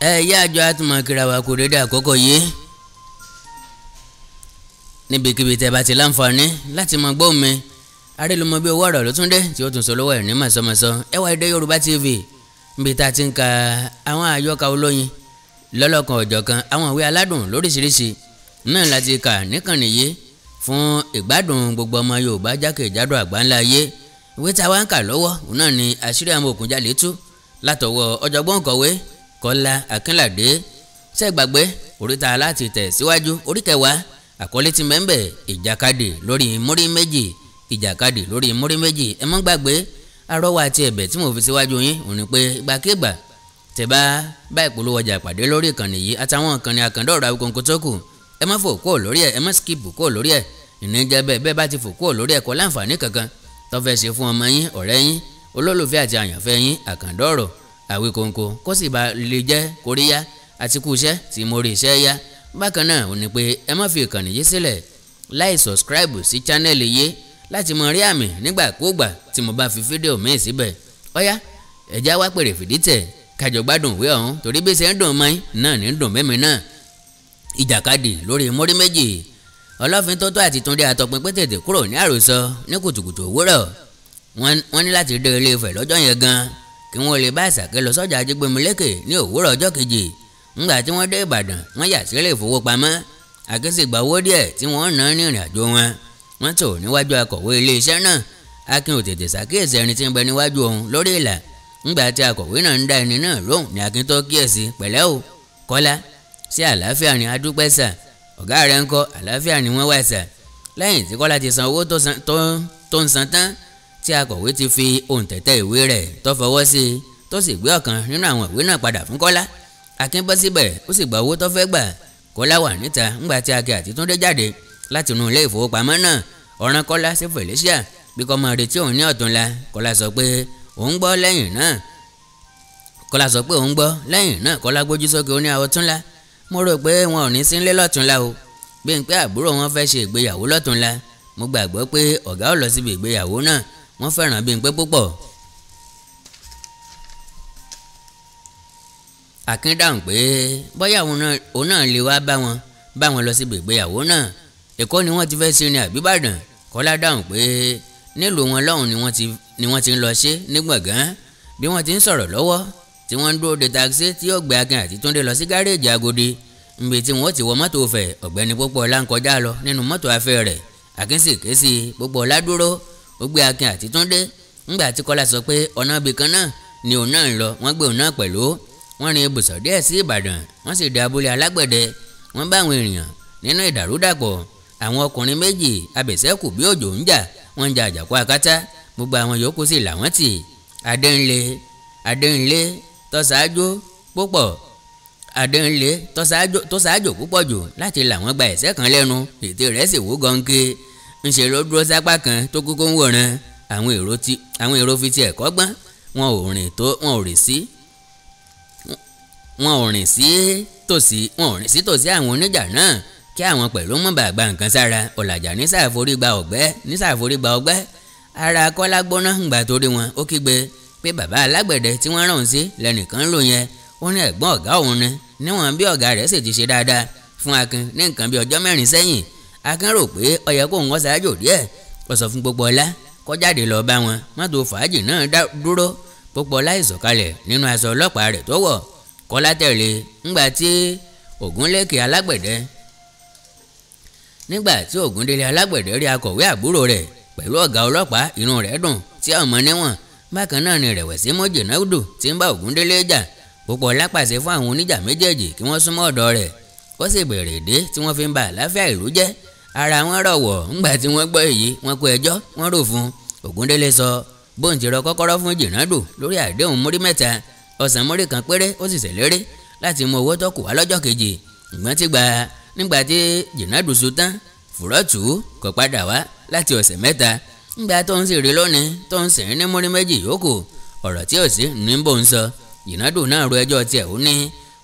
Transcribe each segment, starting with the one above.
Ẹ yá àjọ àtúmọ̀ kíra wa kú dédé àkókò yìí. Níbikíbi tẹ́ bá ti láǹfààní láti mọ gbọ́ mi, Arélùmọ́ bí owó ọ̀rọ̀ ló tún dé tí ó tún sọ lọ́wọ́ ẹ̀ ní màsọ̀mọ̀sọ. Ẹwà Èdè Yorùbá TV níbi tá a ti ń ka àwọn àyọkà olóyin lọ́lọ́kan ọ̀jọ̀kan, àwọn ìwé aládùn lóríṣiríṣi náà láti kà níkànnì yìí fún ìgbádùn gbogbo ọmọ Yorùbá jákèjádò àgbáńlá ayé. Ìwé tá a wá ń kà lọ́wọ́ òun náà ni Àṣírí Àwọn Òkúnjalè tú látọwọ́ ọ̀jọ̀gbọ́n kọ̀wé Kọ́lá Akínládé. Ṣé gbàgbé oríta láti tẹ̀ síwájú orí kẹwàá, àkọlé ti mẹ́ńbẹ̀ ìjàkadì lórí múrí méjì, ìjàkadì lórí múrí méjì. Ẹ mọ́ gbàgbé arọ́wọ́ àti ẹ̀bẹ̀ tí mo fi síwájú yín òun ni pé ìgbàkigbà tẹ́ bá bá ìpolówó ọjà pàdé lórí ìkànnì yìí àtàwọn ìkànnì àkàndọ̀rọ̀ Awikonko tó kù, ẹ má fò kúrò lórí ẹ̀, ẹ má skip kúrò lórí ẹ̀. Ìní jẹ́ bẹ́ẹ̀ bẹ́ẹ̀ bá ti fò kúrò lórí ẹ̀ kọ́ láǹfààní kankan tó fẹ́ ṣe fún ọmọ yín, ọ̀rẹ́ yín, olólùfẹ́ àti àyànfẹ́ yín àkàndọ̀rọ̀ Awikonko kó sì bá lè jẹ́ kóríyá àti kú iṣẹ́ tí mo rí iṣẹ́ yá. Bákan náà ò ní pé ẹ má fi ìkànnì yìí sílẹ̀ láì subscribe sí channel yìí láti mọ rí àmì nígbàkúùgbà tí mo bá fi fídíò míì síbẹ̀. Ọ̀yá ẹ̀já wá pèrè fìdítẹ̀ kájọ gbádùn ìwé ọ̀hún torí bí ṣe ń dùn mọ́ náà ní dùn mẹ́mi náà. Ìjàkadì lórí mórí méjì. Ọlọ́fin Tótó àti Túndé àtọpinpin tètè kúrò ní àròsọ ní kùtùkùtù òwúrọ̀. Wọ́n ní láti dé Ilé Ifẹ̀ lọ́jọ́ yẹn gan kí wọ́n lè bá Àṣàkẹ́ lọ sọ́jà Ajígbémilékè ní òwúrọ̀ ọjọ́ kejì. Ńgbà tí wọ́n dé Ìbàdàn, wọ́n yà sílé ìfowópamọ́. Akin sì gba owó díẹ̀ tí wọ́n ná ní ìrìn àjò wọn. Wọ́n tò níwájú akọ̀wé iléeṣẹ́ náà. Akin ò tètè ṣàkíyèsí ẹni tí ń bẹ níwájú òun lórí ìlà. Ńgbà tí akọ̀wé náà ń dá ẹni náà lóhùn ní Akin tó kíyèsí. Pẹ̀lẹ́ o Kọ́lá, sí àlàáfíà ni? Adúpẹ́ sà. Ọ̀gá rẹ̀ ń kọ́? Àlàáfíà ni wọ́n wà sà. Lẹ́yìn tí Kọ́lá ti san owó tó ń san tán, tí akọ̀wé ti fi òǹtẹ̀tẹ̀ ìwé rẹ̀ tó fọwọ́ sí i tó sì gbé ọ̀kan nínú àwọn ìwé náà padà fún Kọ́lá. Akin bọ́ síbẹ̀ ó sì gba owó tó fẹ́ gbà. Kọ́lá wà níta ńgbà tí Akin àti Túndé jáde láti inú ilé ìfowópamọ́ náà. Ọ̀ràn Kọ́lá sí Felicia bí kò máa retí òun ní ọ̀túnla. Kọ́lá sọ pé òun gbọ́ lẹ́yìn náà. Kọ́lá sọ pé òun gbọ́ lẹ́yìn náà. Kọ́lá gbójú sókè ó ní ọ̀túnla, mo rò pé wọn ò ní sínlé lọ́túnla o. Bí n pé àbúrò wọn fẹ́ ṣe ìgbéyàwó lọ́túnla, mo gbàgbọ́ pé ọ̀gá ò lọ síbi ìgbéyàwó náà. Wọ́n fẹ́ràn Bímpé púpọ̀. Akin dáhùn pé bóyá òun náà lè wá bá wọn lọ síbi ìgbéyàwó náà. Èkó ni wọ́n ti fẹ́ ṣe ní àbíbàdàn. Kọ́lá dáhùn pé nílùú wọn lọ́hùn ni wọ́n ti ń lọ ṣe ní gbọ̀ngàn. Bí wọ́n ti ń sọ̀rọ̀ lọ́wọ́ tí wọ́n ń dúró de taxi tí yóò gbé Akin àti Túndé lọ sí gáréèjì Agodi níbi tí wọ́n ti wọ mọ́tò fẹ̀. Ọ̀gbẹ́ni Pópóọlá ń kọjá lọ nínú mọ́tò afẹ́ rẹ̀. Akin sì ké sí Pópóọlá dúró, ó gbé Akin àti Túndé. Ńgbà tí Kọ́lá sọ pé ọ̀nà ibì kan náà ni òun náà ń lọ, wọ́n gbé òun náà pẹ̀lú. Wọ́n rin ibùsọ̀ díẹ̀ sí Ìbàdàn, wọ́n sì dé abúlé alágbẹ̀dẹ. Wọ́n bá àwọn èèyàn nínú ìdàrúdàpọ̀. Àwọn ọkùnrin méjì abẹ̀sẹ́kù bí òjò ń jà, wọ́n ń jà àjàkú akátá. Gbogbo àwọn yòókù sì làwọn tì. Adéńlé tọ́sáájú púpọ̀ Adéńlé tọ́sáájú púpọ̀ jù láti làwọn gba ẹ̀sẹ̀ kan lẹ́nu. Ètè rẹ̀ sì wú gọ́ńké. Ńṣe ló dúró sápá kan tó kúkú ń wòran. Àwọn èrò fi tiẹ̀ kọ́gbọ́n. Wọn ò rìn sí tòsí àwọn oníjà náà kí àwọn pẹ̀lú mọ̀ bá gba nǹkan sára. Ọ̀làjà ní sàforí gba ọgbẹ́. Ara Kọ́lá gbóná ńgbà torí wọn. Ó kígbe pé bàbá alágbẹ̀dẹ tí wọ́n rán sí lẹ́nìkan ló yẹn. Ó ní ẹ̀gbọ́n ọ̀gá òun ni, níwọ̀n bí ọ̀gá rẹ̀ sì ti ṣe dáadáa fún Akin ní nǹkan bí ọjọ́ mẹ́rin sẹ́yìn. Akin rò pé ó yẹ kó ń wọ́n ṣáájú díẹ̀. Ó sọ fún Pópóọlá kó jáde lọ bá wọn. Mọ́tò fàájì náà dúró. Pópóọlá ìsọ̀kalẹ̀ nínú aṣọ ọlọ́pàá rẹ̀ tó wọ̀. Kọ́lá tẹ̀lé ńgbà tí Ògúnlékè alágbẹ̀dẹ nígbà tí Ògúndélé alágbẹ̀dẹ rí akọ̀wé àbúrò rẹ̀ pẹ̀lú ọ̀gá ọlọ́pàá, inú rẹ̀ dùn tí ọmọ níwọ̀n. Bákan náà ni rẹ̀wẹ̀sì mọ́ Jìnàdù tí ń bá Ògúndélé jà. Pópóọlá pàṣẹ fún àwọn oníjà méjèèjì kí wọ́n súnmọ́ ọ̀dọ̀ rẹ̀. Ó sì bèrè èdè tí wọ́n fi ń ba àlàáfíà ìlú jẹ́. Ara wọn rọ̀wọ̀ ńgbà tí wọ́n gbọ́ èyí, wọ́n kó ẹjọ́ wọ́n rò fún. Ògúndélé sọ bóun ti rọ kọ́kọ́rọ́ fún Jìnàdù lórí àdéhùn múrí mẹ́ta, ọ̀sán múrí kan péré. Ó sì ṣèlérí láti mú owó tó kù wá lọ́jọ́ kejì. Ìgbọ́n ti gbà nígbà tí Jìnàdù sùn tán, Fùrọ́tù kò padà wá láti ọ̀sẹ̀ mẹ́ta. Ńgbà tó ń sì rí lónìí tó ń sìn ní múrí méjì yòókù, ọ̀rọ̀ tí ò sí ní bò ń sọ. Jìnàdù náà ro ẹjọ́ tiẹ̀, ó ní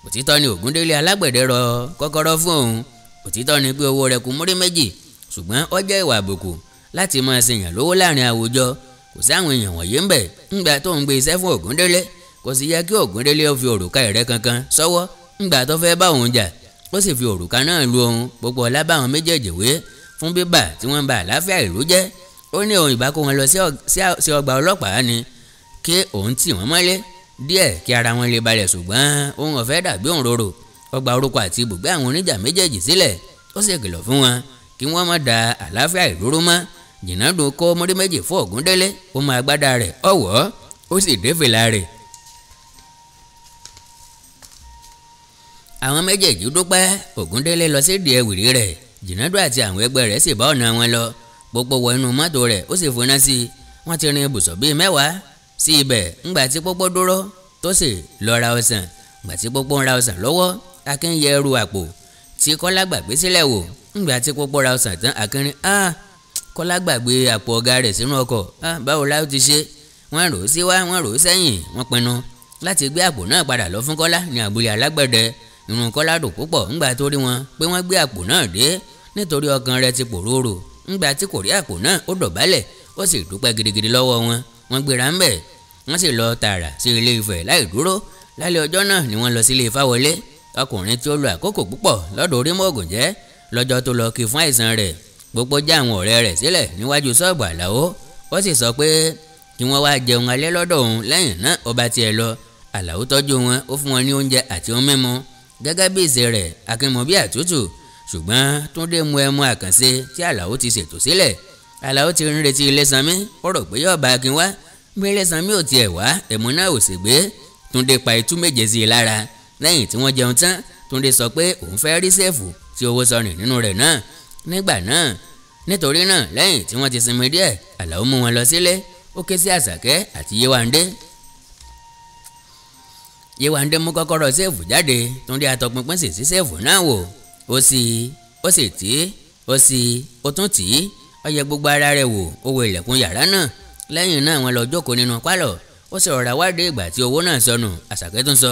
òtítọ́ ni Ògúndélé alágbẹ̀dẹ rọ kọ́kọ́rọ́ fún òun. Òtítọ́ ni pé owó rẹ̀ kù múrí méjì, ṣùgbọ́n ó jẹ́ ìwà àbùkù láti máa ṣèyàn lówó láàrin àwùjọ. Kò sí àwọn èèyàn wọ̀nyí ń bẹ̀. Ńgbà tó ń gbé iṣẹ́ fún Ògúndélé, Kò sì yẹ kí Ògúndélé ó fi òrùka ìrẹ́ kankan sọ́wọ́ ńgbà tó fẹ́ bá òun jà, ó sì fi òrùka náà lu òun. Pópóọlá bá àwọn méjèèjì wé fún bíbà tí wọ́n ń ba àlàáfíà ìlú jẹ́. Ó ní òun ìbá kó wọn lọ sí ọgbà ọlọ́pàá ni kí òun tì wọ́n mọ́lé díẹ̀ kí ara wọn lè balẹ̀, ṣùgbọ́n òun ò fẹ́ dàbí òun rorò. Ó gba orúkọ àti ibùgbé àwọn oníjà méjèèjì sílẹ̀, ó sì kìlọ̀ fún wọn kí wọ́n má da àlàáfíà ìlú rú mọ́. Jìnàdù kó múrí méjì fún Ògúndélé, ó mú agbádá rẹ̀ ọ̀wọ́, ó sì dé fìlà rẹ̀. Àwọn méjèèjì dúpẹ́. Ògúndélé lọ sí ìdí ẹwìrì rẹ̀, Jìnàdù àti àwọn ẹgbẹ́ rẹ̀ sì bá ọ̀nà wọn lọ. Pópó wọ inú mọ́tò rẹ̀, ó sì fúnná sí i. Wọ́n ti rin ibùsọ̀ bíi 10 sí ibẹ̀ ńgbà tí Pópó dúró tó sì lọ ra ọsàn. Ńgbà tí Pópó ń ra ọsàn lọ́wọ́, Akin yẹ ẹrù àpò tí Kọ́lá gbàgbé sílẹ̀ wò. Ńgbà tí Pópó ra ọsàn tán, Akin ní Kọ́lá gbàgbé àpò ọ̀gá rẹ̀ sínú ọkọ̀, báwo la ó ti ṣe? Wọ́n rò ó sí wá, wọ́n rò ó sẹ́yìn, wọ́n pinnu láti gbé àpò náà padà lọ fún Kọ́lá ní abúlé alágbẹ̀dẹ. Inú Kọ́lá dùn púpọ̀ ńgbà tó rí wọn pé wọ́n gbé àpò náà dé, nítorí ọkàn rẹ̀ ti pòrúurú. Ńgbà tí kò rí àpò náà, ó dọ̀bálẹ̀, ó sì dúpẹ́ gidigidi lọ́wọ́ wọn. Wọ́n gbéra ńbẹ̀, wọ́n sì lọ tààrà sí Ilé Ifẹ̀ láì dúró. Lálẹ́ ọjọ́ náà ni wọ́n lọ sí ilé Fáwọlé, ọkùnrin tí ó lo àkókò púpọ̀ lọ́dọ̀ Orímọ̀ògùnjẹ́ lọ́jọ́ tó lọ kí fún àìsàn rẹ̀. Pópó já àwọn ọ̀rẹ́ rẹ̀ sílẹ̀ níwájú ṣọ́ọ̀bù Àlàó, ó sì sọ pé kí wọ́n wá jẹun alẹ́ lọ́dọ̀ òun. Lẹ́yìn náà ó bá tiẹ̀ lọ. Àlàó tọ́jú wọn, ó fún wọn ní oúnjẹ àti ohun mímu gẹ́gẹ́ bí ìṣe rẹ̀. Akin mọ̀ bí àtútù, ṣùgbọ́n Túndé mu ẹmu àkànṣe tí Àlàó ti ṣètò sílẹ̀. Àlàó ti ń retí Ilésanmí, ó rò pé yóò bá Akin wá. Bí Ilésanmí ò tiẹ̀ wá, ẹ̀mú náà ò sì gbé. Túndé pa itú méje sí i lára. Lẹ́yìn tí wọ́n jẹun tán, Túndé sọ pé òun fẹ́ rí sẹ́ẹ̀fù tí owó sọnù nínú rẹ̀ náà nígbà náà. Nítorí náà lẹ́yìn tí wọ́n ti sinmi díẹ̀, Àlàó mú wọn lọ sílé. Ó ké sí Àṣàkẹ́ àti Yéwándé. Yéwándé mú kọ́kọ́rọ́ sẹ́ẹ̀fù jáde. Túndé atọpinpin sì sí sẹ́ẹ̀fù náà wò. Ó sì ó sì tì í, ó sì ó tún tì í, ó yẹ gbogbo ara rẹ̀ wò, ó wo ilẹ̀kùn yàrá náà. Lẹ́yìn náà wọ́n lọ jókòó nínú pálọ̀. Ó sì rọra wádìí ìgbà tí owó náà sọnù. Àṣàkẹ́ tún sọ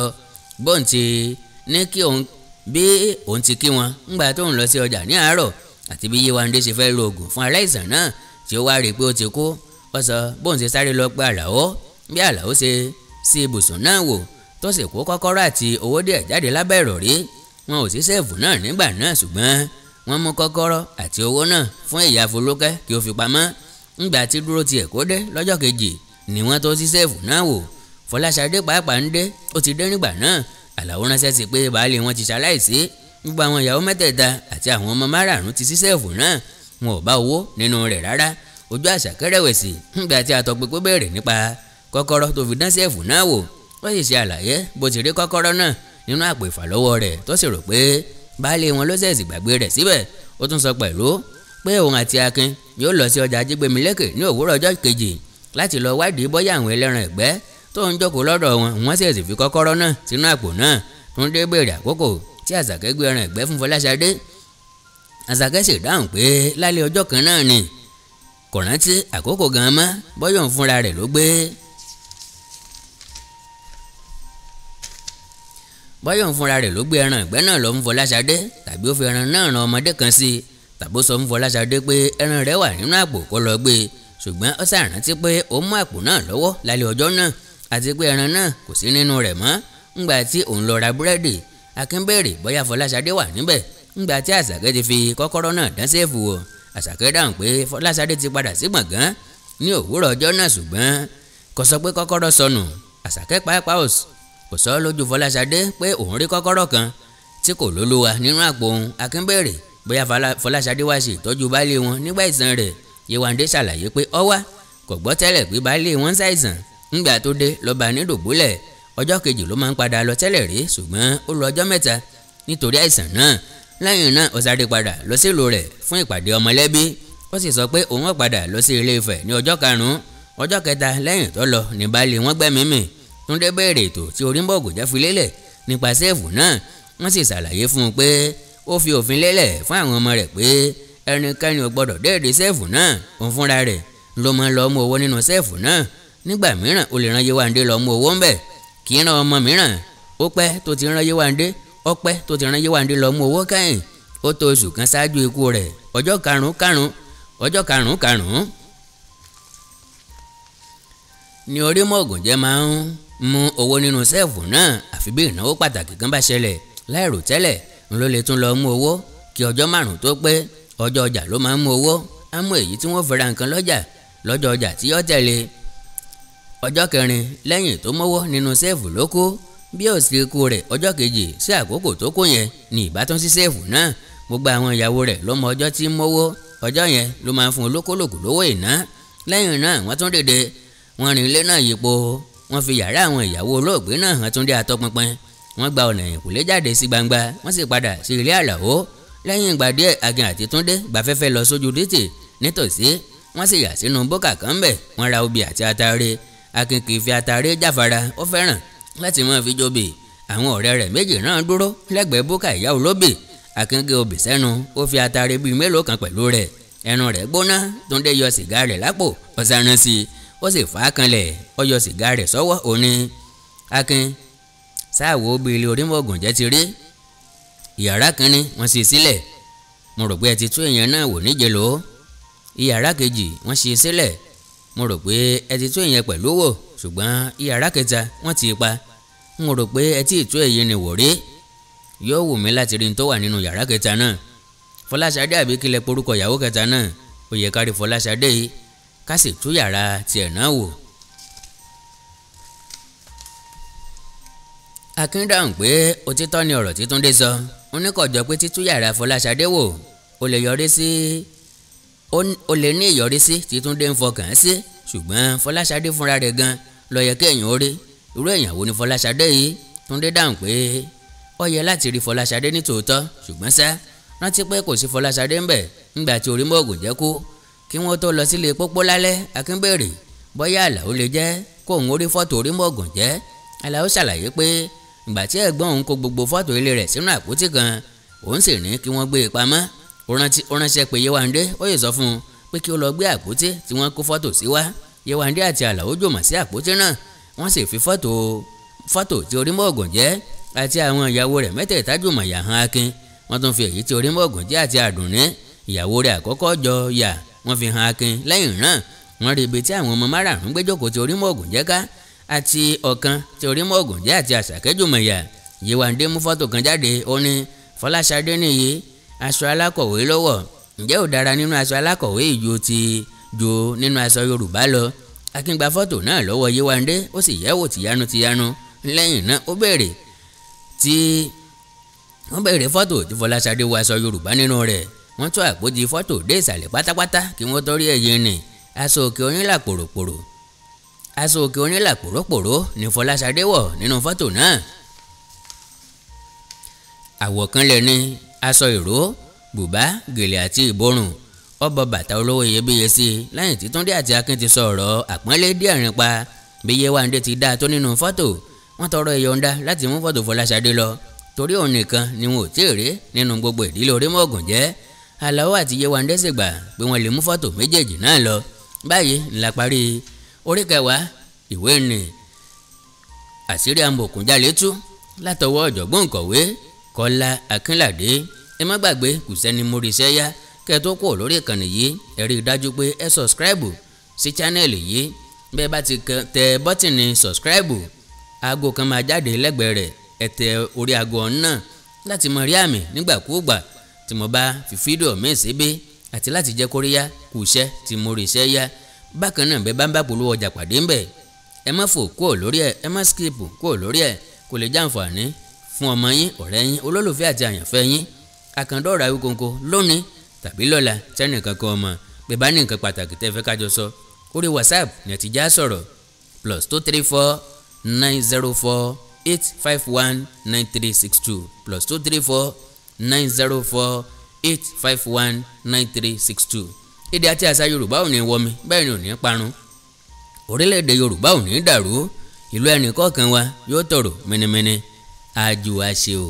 bóun ti ní kí òun bí òun ti kí wọn ńgbà tóun lọ sí ọjà ní àárọ̀, àti bí Yéwándé ṣe fẹ́ lo oògùn fún aláìsàn náà tí ó wá rí i pé ó ti kú. Ó sọ bóun ṣe sáré lọ pé Àlàó, bí Àlàó ṣe sí ibùsùn náà wò tó sì kó kọ́kọ́rọ́ àti owó díẹ̀ jáde lábẹ́ ìrọ̀rí. Wọn ò sí sẹ́ẹ̀fù náà nígbà náà, ṣùgbọ́n wọ́n mú kọ́kọ́rọ́ àti owó náà fún ìyá Folúkẹ́ kí ó fi pamọ́. Ńgbà tí dúró ti Èkó dé lọ́jọ́ kejì ni wọ́n tó sí sẹ́ẹ̀fù náà wò. Fọláṣadé pàápàá ń dé, ó ti dé nígbà náà. Àlàó ránṣẹ́ sí pé baálé wọn ti ṣaláìsí. Gbogbo àwọn ìyàwó mẹ́tẹ̀ẹ̀ta àti àwọn ọmọ márààrún ti sí sẹ́ẹ̀fù náà, wọn ò bá owó nínú rẹ̀ rárá. Ojú Àṣàkẹ́ rẹ̀wẹ̀sì ńgbà tí atọpinpin béèrè nípa kọ́kọ́rọ́ tó fi dán sẹ́ẹ̀fù náà wò. Ó sì ṣe àlàyé bó ti rí kọ́kọ́rọ́ náà nínú àpò ìfàlọ́wọ́ rẹ̀, tó sì rò pé baálé wọn ló ṣẹ̀ṣì gbàgbé rẹ̀ síbẹ̀. Ó tún sọ pẹ̀lú pé òun àti Akin yóò lọ sí ọjà Ajígbémilékè ní òwúrọ̀ ọjọ́ kejì láti lọ wádìí bóyá àwọn ẹlẹ́ran ẹ̀gbẹ́ tó ń jókòó lọ́dọ̀ wọn wọ́n ṣẹ̀ṣì fi kọ́kọ́rọ́ náà sínú àpò náà. Túndé béèrè àkókò tí Àṣàkẹ́ gbé ẹran ẹ̀gbẹ́ fún Fọláṣadé. Àṣàkẹ́ sì dáhùn pé lálẹ́ ọjọ́ kan náà ni, kò rántí àkókò gan mọ́, bóyá òun fúnra rẹ̀ ló gbé. Bóyá òun fúnra rẹ̀ ló gbé ẹran ìgbẹ́ náà lọ fún Fọláṣadé, tàbí ó fi ẹran náà ran ọmọdé kan sí i, tàbí ó sọ fún Fọláṣadé pé ẹran rẹ̀ wà nínú àpò kó lọ gbé e. Ṣùgbọ́n ó ṣàrántí pé ó mú àpò náà lọ́wọ́ lálẹ́ ọjọ́ náà àti pé ẹran náà kò sí nínú rẹ̀ mọ́. Ńgbà tí òun lọ ra búrẹ́dì, Akin béèrè bóyá Fọláṣadé wà níbẹ̀. Ńgbà tí Àṣàkẹ́ ti fi kọ́kọ́rọ́ náà dán séèfù wò, Àṣàkẹ́ dáhùn pé Fọláṣadé ti padà sí gbọ̀ngàn ní òwúrọ̀ ọjọ́ náà, ṣùgbọ́n kò sọ pé kọ́kọ́rọ́ sọnù. Àṣàkẹ́ pàápàá kò sọ lójú Fọláṣadé pé òun rí kọ́kọ́rọ́ kan tí kò lólúwa nínú àpò òun. Akin béèrè bóyá Fọláṣadé wá ṣe ìtọ́jú baálé wọn nígbà ìsàn rẹ̀. Yéwándé ṣàlàyé pé ó wá, kò gbọ́ tẹ́lẹ̀ pé baálé wọn ń ṣàìsàn. Ńgbà tó dé ló bá ní dùbúlẹ̀. Ọjọ́ kejì ló máa ń padà lọ tẹ́lẹ̀ rí, ṣùgbọ́n ó lọ ọjọ́ mẹ́ta nítorí àìsàn náà. Lẹ́yìn náà ó sáré padà lọ sílùú rẹ̀ fún ìpàdé ọmọlẹ́bí. Ó sì sọ pé òun ó padà lọ sí Ilé Ifẹ̀ ní ọjọ́ karùn-ún. Ọjọ́ kẹta lẹ́yìn tó lọ ní baálé wọn gbẹ́mìí mì. Túndé béèrè ètò tí Orímọ̀ògùnjẹ́ fi lélẹ̀ nípa sẹ́ẹ̀fù náà. Wọ́n sì ṣàlàyé fún un pé ó fi òfin lélẹ̀ fún àwọn ọmọ rẹ̀ pé ẹnikẹ́ni ò gbọ́dọ̀ déédé sẹ́ẹ̀fù náà. Òun fúnra rẹ̀ ló máa ń lọ mú owó nínú sẹ́ẹ̀fù náà. Nígbà mìíràn ó lè rán Yéwándé lọ mú owó ńbẹ̀, kì í rán ọmọ mìíràn. Ó pẹ́ tó ti rán Yéwándé, ó pẹ́ tó ti rán Yéwándé lọ mú owó kẹ́yìn. Ó tó oṣù kan ṣáájú ikú rẹ̀, ọjọ́ karùn-ún karùn-ún ni Orímọ̀ògùnjẹ́ máa ń mú owó nínú sẹ́ẹ̀fù náà àfi bí ìnáwó pàtàkì kan bá ṣẹlẹ̀ láìrò tẹ́lẹ̀ ń ló lè tún lọ mú owó kí ọjọ́ 5 tó pé. Ọjọ́ ọjà ló máa ń mú owó, á mú èyí tí wọ́n fi ra nǹkan lọ́jà lọ́jọ́ ọjà tí yó tẹ̀lé. Ọjọ́ kẹrin lẹ́yìn tó mówó nínú sẹ́ẹ̀fù ló kú. Bí ó sì kú rẹ̀ ọjọ́ kejì sí àkókò tó kú yẹn ni ìbátan sí sẹ́ẹ̀fù náà. Gbogbo àwọn ìyàwó rẹ̀ ló mọ ọjọ́ tí ń mówó, ọjọ́ yẹn ló máa ń fún olókòlòkò lówó ìná. Lẹ́yìn náà wọ́n tún dìde, wọ́n rìn ilé náà yípo, wọ́n fi yàrá àwọn ìyàwó olóògbé náà hàn Túndé àtọpinpin. Wọ́n gba ọ̀nà ẹ̀yìnkùlé jáde sí gbangba, wọ́n sì padà sí ilé Àlàó. Lẹ́yìn ìgbà díẹ̀ Akin àti Túndé gbafẹ́fẹ́ lọ sójú títì nítòsí, wọ́n sì yà sínú bókà kan bẹ̀. Wọ́n ra obì àti atare. Akin kì í fi atare jáfara, ó fẹ́ràn láti máa fi jóbì. Àwọn ọ̀rẹ́ rẹ̀ méjì náà dúró lẹ́gbẹ̀ẹ́ bókà ìyá olóbì. Akin gé obì sẹ́nu, ó fi atare bíi mélòó kan pẹ̀lú rẹ̀. Ẹnu rẹ̀ gbóná. Túndé yọ sìgá rẹ̀ lápò, ó sáná sí i, ó sì fà á kanlẹ̀, ó yọ sìgá rẹ̀ sọ́wọ́. Òní Akin sáàwó bí ilé Orímọ̀ògùn jẹ́ ti rí. Ìyàrá kínní wọ́n ṣí sílẹ̀, mo rò pé ẹ ti tú èèyàn náà wò níje lò ó. Ìyàrá kejì wọ́n ṣí sílẹ̀, mo rò pé ẹ ti tú èèyàn pẹ̀lú wò. Ṣùgbọ́n ìyàrá kẹta wọ́n ti pa, mo rò pé ẹ ti tú èyí ni wò rí. Yóò wù mí láti rí n tó wà nínú yàrá kẹta náà. Fọláṣadé àbí kílẹ̀ porúkọ ìyàwó kẹta náà, ó yẹ ká rí Fọláṣadé yìí ká sì tú yàrá tiẹ̀ náà wò. Akin dáhùn pé òtítọ́ ni ọ̀rọ̀ tí Túndé sọ. Ó ní kò jọ pé títú yàrá Fọláṣadé wò ó lè yọrí sí ó lè ní ìyọrísí tí Túndé ń fọkàn sí, ṣùgbọ́n Fọláṣadé fúnra rẹ̀ gan ló yẹ kéèyàn ó rí. Irú èèyàn wo ni Fọláṣadé yìí? Túndé dáhùn pé ó yẹ láti rí Fọláṣadé ní tòótọ́, ṣùgbọ́n ṣá rántí pé kò sí Fọláṣadé ńbẹ̀ ńgbà tí Orímọ̀ògùn jẹ́ kú. Kí wọ́n tó lọ sílé pópó lálẹ́, Akin béèrè bóyá Àlàó lè jẹ́ kóun ó rí fọ́tò Orímọ̀ògùn jẹ́. Àlàó ṣàlàyé pé ìgbà tí ẹ̀gbọ́n òun kó gbogbo fọ́tò ilé rẹ̀ sínú àpótí kan, òun sì ní kí wọ́n gbé e pamọ́. Ó ránṣẹ́ pé Yéwándé, ó yè sọ fún un pé kí ó lọ gbé àpótí tí wọ́n kó fọ́tò sí wá. Yéwándé àti Àlàó jùmọ̀ sí àpótí náà, wọ́n sì fi fọ́tò tí Orímọ̀ògùn jẹ́ àti àwọn ìyàwó rẹ̀ mẹ́tẹ̀ẹ̀ta jùmọ̀ yà hàn Akin. Wọ́n tún fi èyí tí Orímọ̀ògùn jẹ́ àti Àdùnní ìyàwó rẹ̀ àkọ́kọ́ jọ yà wọ́n fi hàn Akin. Lẹ́yìn náà wọ́n rí ibi tí àwọn ọmọ márààrún gbé jókòó tí Orímọ̀ògùn jẹ́ ká àti ọ̀kan tí Orímọ̀ògùn jẹ́ àti Àṣàkẹ́ jùmọ̀ yà. Yéwándé mú fọ́tò kan jáde, ó ní Fọláṣadé nìyí, aṣọ alákọ̀wé lọ́wọ́. Ǹjẹ́ ò dára nínú aṣọ alákọ̀wé ìjó ti jo nínú aṣọ Yorùbá lọ? Akin gba fọ́tò náà lọ́wọ́ Yéwándé, ó sì yẹ̀wò tìyanu tìyanu. Lẹ́yìn náà ó béèrè fọ́tò tí Fọláṣadé wọ aṣọ Yorùbá nínú rẹ̀. Wọ́n tún àpótí fọ́tò dé ìsàlẹ̀ pátápátá kí wọ́n tó rí ẹ̀yìn nì. Aṣọ òkè onílà pòròpòrò aṣọ òkè onílà pòròpòrò ní Fọláṣadé wọ̀ nínú fọ́tò náà. Àwọ̀ kan lẹ̀ ní aṣọ ìró, bùbá, gèlè àti ìborùn. Ó bọ bàtà olówó iyebíye sí i. Lẹ́yìn tí Túndé àti Akin ti sọ ọ̀rọ̀ àpọ́nlé díẹ̀ rìn pa bí Yéwándé ti dáa tó nínú fọ́tò, wọ́n tọrọ ìyọ̀ǹda láti mú fọ́tò Fọláṣadé lọ torí òun nìkan ni wọn ò tí ì rí nínú gbogbo ìdílé Orímọ̀ògùn jẹ́. Àlàó àti Yéwándé sì gbà pé wọ́n lè mú fọ́tò méjèèjì náà lọ. Báyìí ńlá parí orí kẹwàá ìwé ni àṣírí amòòkùnjalè tú látọwọ́ ọ̀jọ̀gbọ́n òǹkọ̀wé Kọ́lá Akínládé. Ẹ má gbàgbé, kò sẹ́ni mórí iṣẹ́ yá. Kẹ́ ẹ tó kúrò lórí ìkànnì yìí, ẹ rí i dájú pé ẹ sọ̀scribe sí chánẹ́ẹ̀lì yìí. Bẹ́ẹ̀ bá ti tẹ bọ́tìnì sọ̀scribe, aago kan máa jáde lẹ́gbẹ̀ẹ́ rẹ̀. Ẹ tẹ orí aago ọ̀hún náà láti mọ rí àmì nígbàkúùgbà tí mo bá fi fídíò míì síbí àti láti jẹ́ kóríyá kù iṣẹ́ tí mo rí iṣẹ́ yá. Bákan náà bẹ́ẹ̀ bá ń bá polówó ọjà pàdé ńbẹ̀, ẹ má fò kúrò lórí ẹ̀, ẹ má skip kúrò lórí ẹ̀, kò lè jàǹfààní fún ọmọ yín, ọ̀rẹ́ yín, olólùfẹ́ àti àyànfẹ́ yín. Àkàndọ̀rọ̀ Awíkonko lónìí tàbí lọ́la tẹ́nìkan kan ọmọ bẹ́ẹ̀ bá ní nǹkan pàtàkì tẹ́ fẹ́ kájọ sọ, orí WhatsApp ní ẹ ti já sọ̀rọ̀ +234 904 851 9362 +234 904 851 9362. Èdè àti àṣà Yorùbá ò ní wọmi, bẹ́ẹ̀ ni ò ní parun. Orílẹ̀-èdè Yorùbá ò ní dàrú. Ìlú ẹnì kọ̀ọ̀kan wa yóò tòrò mẹ́nẹ́mẹ́nẹ́. Àjò àṣẹ o.